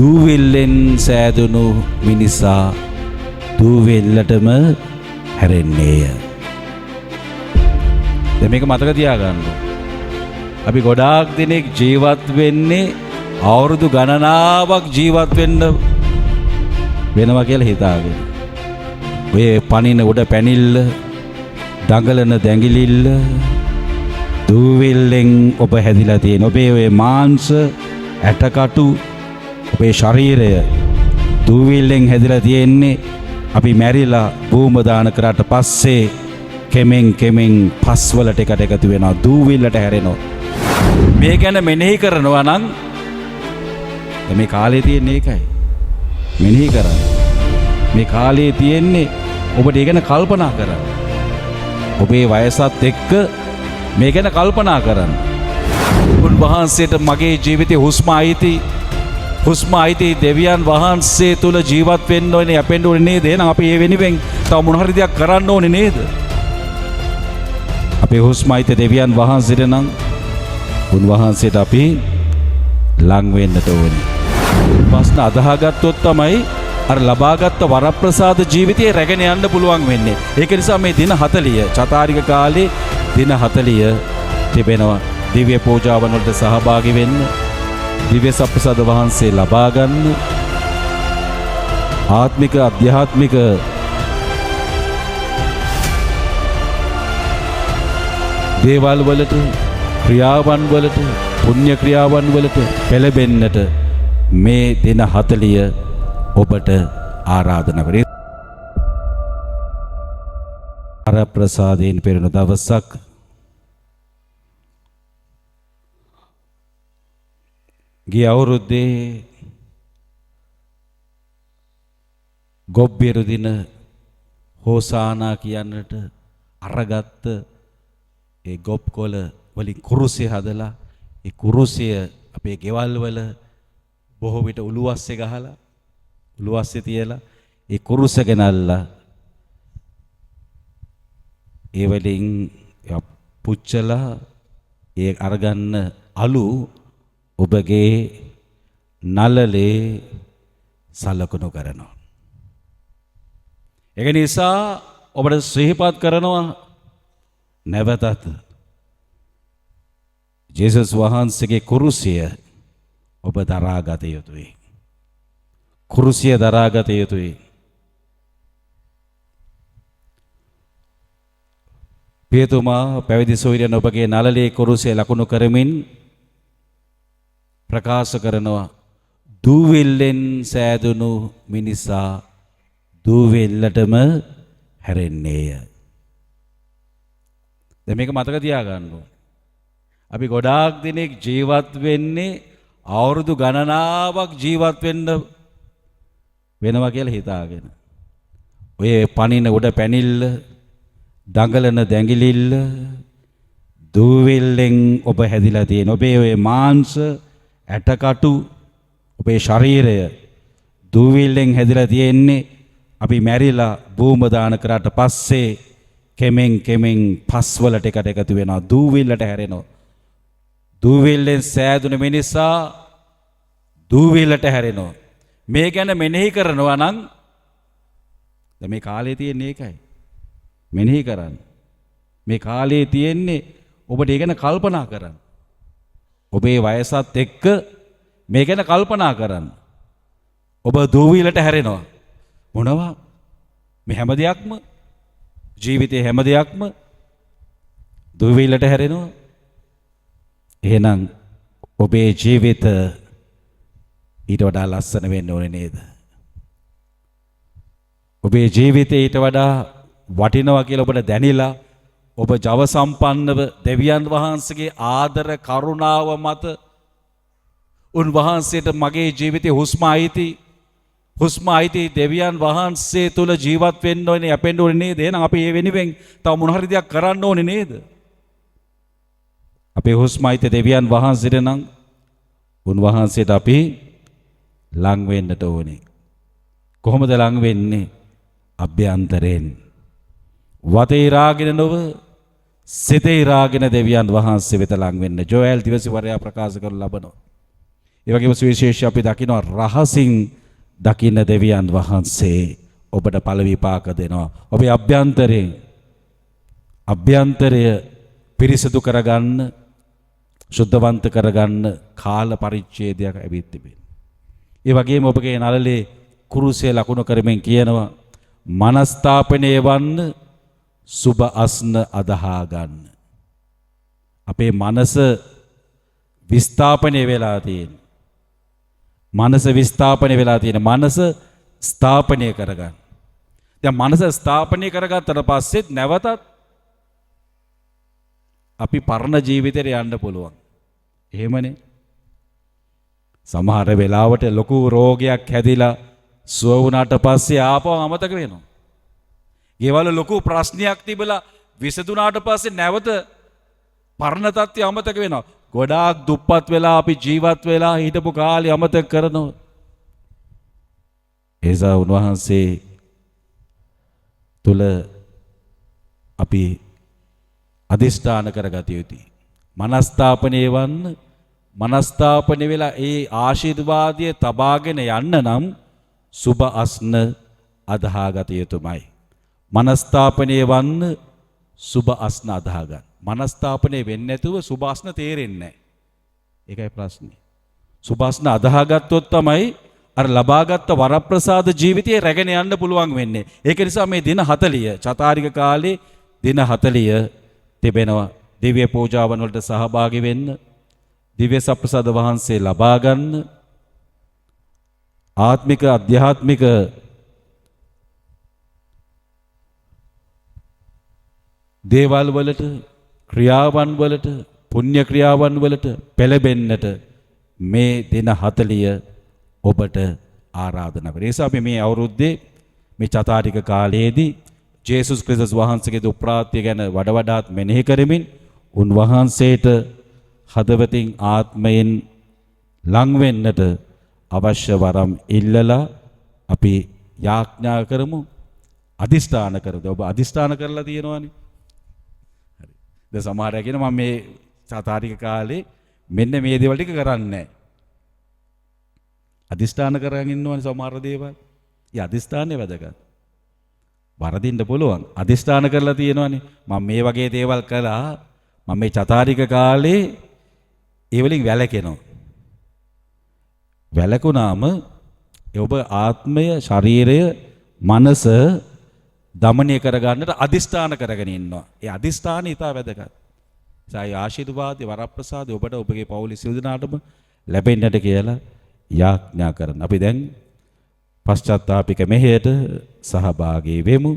දූවිල්ලෙන් සෑදුණු මිනිසා දූවිල්ලටම හැරෙන්නේය. දැන් මේක මතක තියාගන්න. අපි ගොඩාක් දෙනෙක් ජීවත් වෙන්නේ අවුරුදු ගණනාවක් ජීවත් වෙන්න වෙනවා කියලා හිතාගෙන. ඔය පනින උඩ පැනිල්ල, දඟලන දැඟිලිල්ල, දූවිල්ලෙන් ඔබ හැදිලා තියෙන. ඔබේ ඔය මාංශ, ඇටකටු, ඔබේ ශරීරය දූවිල්ලෙන් හැදිලා තියෙන්නේ. අපි මැරිලා භූම දාන කරාට පස්සේ කෙමෙන් කෙමෙන් පස්වලට එකට එකතු වෙනවා, දූවිල්ලට හැරෙනවා. මේ ගැන මෙනෙහි කරනවා නම් දැන් මේ කාලේ තියෙන්නේ ඒකයි. මෙනෙහි කරන්න. මේ කාලේ තියෙන්නේ ඔබට ඒ ගැන කල්පනා කරන්න. ඔබේ වයසත් එක්ක මේ ගැන කල්පනා කරන්න. උන්වහන්සේට මගේ ජීවිතේ හුස්ම අයිති, හුස්ම අයිති දෙවියන් වහන්සේ තුල ජීවත් වෙන්න ඕනේ, යැපෙන්න ඕනේ නේද? එහෙනම් අපි ඒ වෙනුවෙන් තව මොන හරි දෙයක් කරන්න ඕනේ නේද? අපේ හුස්ම අයිති දෙවියන් වහන්සේට නම් උන්වහන්සේට අපි ලං වෙන්නට ඕනේ. ප්‍රශ්න අදහාගත්තොත් තමයි අර ලබාගත් වරප්‍රසාද ජීවිතය රැගෙන යන්න පුළුවන් වෙන්නේ. ඒක නිසා මේ දින 40 චාතාරික කාලේ දින 40 තිබෙනවා. දිව්‍ය පූජාවන් වලට සහභාගී වෙන්න, දිව්‍ය සප්‍රසාද වහන්සේ ලබා ගන්න, ආත්මික අධ්‍යාත්මික දේවල් වලට, ක්‍රියාවන් වලට, පුණ්‍ය ක්‍රියාවන් වලට පෙළඹෙන්නට මේ දින 40 ඔබට ආරාධනා කරේ. අර ප්‍රසාදයෙන් පෙරුණු දවසක් ගිය අවුරුද්දේ ගොබ්බෙරු දින හෝසානා කියන්නට අරගත්ත ඒ ගොබ් කොළ වලින් කුරුසිය හදලා ඒ කුරුසිය අපේ ගෙවල් වල බොහෝ විට උළුවස්සේ ගහලා උළුවස්සේ තියලා ඒ කුරුස ගෙනල්ලා ඒ වලින් පුච්චලා ඒ අරගන්න අලු ඔබගේ නළලේ සලකුණු කරනවා. ඒක නිසා ඔබට සිහිපත් කරනවා නැවතත් ජේසුස් වහන්සේගේ කුරුසිය ඔබ දරාගත යුතුයි. කුරුසිය දරාගත යුතුයි. පියතුමා පැවිදි සොයුරන් ඔබගේ නළලේ කුරුසිය ලකුණු කරමින් ප්‍රකාශ කරනවා, දූවිල්ලෙන් සෑදුණු මිනිසා දූවිල්ලටම හැරෙන්නේය. දැන් මේක මතක තියාගන්න ඕනේ. අපි ගොඩාක් දෙනෙක් ජීවත් වෙන්නේ අවුරුදු ගණනාවක් ජීවත් වෙන්න වෙනවා කියලා හිතාගෙන. ඔය පනින උඩ පැනිල්ල, දඟලන දැඟිලිල්ල, දූවිල්ලෙන් ඔබ හැදිලා තියෙන. ඔබේ ඔය මාංශ, ඇටකටු, ඔබේ ශරීරය දූවිල්ලෙන් හැදිලා තියෙන්නේ. අපි මැරිලා භූම දාන කරාට පස්සේ කෙමෙන් කෙමෙන් පස්වලට එකට එකතු වෙනවා, දූවිල්ලට හැරෙනවා. දූවිල්ලෙන් සෑදුන මිනිසා දූවිල්ලට හැරෙනවා. මේ ගැන මෙනෙහි කරනවා නම් දැන් මේ කාලේ තියෙන්නේ ඒකයි. මෙනෙහි කරන්න. මේ කාලේ තියෙන්නේ ඔබට ඒ ගැන කල්පනා කරන්න. ඔබේ වයසත් එක්ක මේ ගැන කල්පනා කරන්න. ඔබ දූවිල්ලට හැරෙනවා. මොනවා? මේ හැම දෙයක්ම, ජීවිතේ හැම දෙයක්ම දූවිල්ලට හැරෙනවා. එහෙනම් ඔබේ ජීවිත ඊට වඩා ලස්සන වෙන්න ඕනේ නේද? ඔබේ ජීවිතේ ඊට වඩා වටිනවා කියලා ඔබට දැනිලා ඔබ ජව සම්පන්නව දෙවියන් වහන්සේගේ ආදර කරුණාව මත උන්වහන්සේට මගේ ජීවිතේ හුස්ම අයිති, හුස්ම අයිති දෙවියන් වහන්සේ තුල ජීවත් වෙන්න ඕනේ, යැපෙන්න ඕනේ නේද? එහෙනම් අපි ඒ වෙනුවෙන් තව මොන හරි දෙයක් කරන්න ඕනේ නේද? අපේ හුස්ම අයිති දෙවියන් වහන්සේට නම් උන්වහන්සේට අපි ලං වෙන්නට ඕනේ. කොහොමද ලං වෙන්නේ? අභ්‍යන්තරයෙන්. වතේ රාගෙන නොව සිතේ රාගෙන දෙවියන් වහන්සේ වෙත ලං වෙන්න. ජෝඇල් දිවසිවරයා ප්‍රකාශ කරනු ලබනවා. ඒ වගේම සුවිශේෂ අපි දකිනවා රහසින් දකින්න දෙවියන් වහන්සේ ඔබට ඵල විපාක දෙනවා. ඔබේ අභ්‍යන්තරයෙන් අභ්‍යන්තරය පිරිසිදු කරගන්න, ශුද්ධවන්ත කරගන්න කාල පරිච්ඡේදයක් ඇවිත් තිබෙනවා. ඒ වගේම ඔබගේ නළලේ කුරුසය ලකුණු කරමින් කියනවා මනස්තාපනය වන්න, සුබ අස්න අදහා ගන්න. අපේ මනස විස්ථාපනය වෙලා තියෙන. මනස විස්ථාපනය වෙලා තියෙන මනස ස්ථාපනය කරගන්න. දැන් මනස ස්ථාපනය කරගත්තට පස්සෙත් නැවතත් අපි පරණ ජීවිතේට යන්න පුළුවන්. එහෙමනේ. සමහර වෙලාවට ලොකු රෝගයක් හැදිලා සුව වුණාට පස්සේ ආපහු අමතක වෙනවා. ගෙවල් ලොකු ප්‍රශ්නයක් තිබිලා විසඳුනාට පස්සේ නැවත පරණ තත්ත්වය අමතක වෙනවා. ගොඩාක් දුප්පත් වෙලා අපි ජීවත් වෙලා හිටපු කාලේ අමතක කරනවා. ඒසා උන්වහන්සේ තුල අපි අධිෂ්ඨාන කරගත යුතුයි. මනස්තාපනය වන්න, මනස්තාපනය වෙලා ඒ ආශිර්වාදය තබාගෙන යන්න නම් සුබ අස්න අදහාගත යුතුමයි. මනස්තාපනය වන්න, සුබ අස්න අදහා ගන්න. මනස්තාපනය වෙන්නේ නැතුව සුබ අස්න තේරෙන්නේ නැහැ. ඒකයි ප්‍රශ්නේ. සුබ අස්න අදහාගත්තොත් තමයි අර ලබාගත් වරප්‍රසාද ජීවිතයේ රැගෙන යන්න පුළුවන් වෙන්නේ. ඒක නිසා මේ දින 40 චතාරික කාලේ දින 40 තිබෙනවා. දිව්‍ය පූජාවන් වලට සහභාගී වෙන්න, දිව්‍ය සප්‍රසාද වහන්සේ ලබා ගන්න, ආත්මික අධ්‍යාත්මික දේවල් වලට, ක්‍රියාවන් වලට, පුණ්‍ය ක්‍රියාවන් වලට පෙළඹෙන්නට මේ දින 40 ඔබට ආරාධනා කරනවා. ඒ නිසා අපි මේ අවුරුද්දේ මේ චතාරික කාලයේදී ජේසුස් ක්‍රිස්තුස් වහන්සේගේ දුක් ප්‍රාප්තිය ගැන වඩ වඩාත් මෙනෙහි කරමින් උන්වහන්සේට හදවතින් ආත්මයෙන් ලං වෙන්නට අවශ්‍ය වරම් ඉල්ලලා අපි යාඥා කරමු, අදිස්ථාන කරමු. ඔබ අදිස්ථාන කරලා තියෙනවනේ. හරි. දැන් සමහර අය කියනවා මම මේ චතාරික කාලේ මෙන්න මේ දේවල් ටික කරන්නේ නැහැ. අදිස්ථාන කරගෙන ඉන්නවනේ සමහර දේවල්. ඒ අදිස්ථානය වැදගත්. වරදින්න පුළුවන්. අදිස්ථාන කරලා තියෙනවනේ. මම මේ වගේ දේවල් කළා. මම මේ චතාරික කාලේ ඒ වලින් වැළකෙනවා. වැළකුණාම ඔබ ආත්මය, ශරීරය, මනස දමනය කරගන්නට අදිස්ථාන කරගෙන ඉන්නවා. ඒ අදිස්ථානය ඉතා වැදගත්. සායි ආශිර්වාදේ වරප්‍රසාදේ ඔබට ඔබගේ පවුලේ සියලු දෙනාටම ලැබෙන්නට කියලා යාඥා කරන. අපි දැන් පශ්චාත්තාපික මෙහෙයට සහභාගී වෙමු.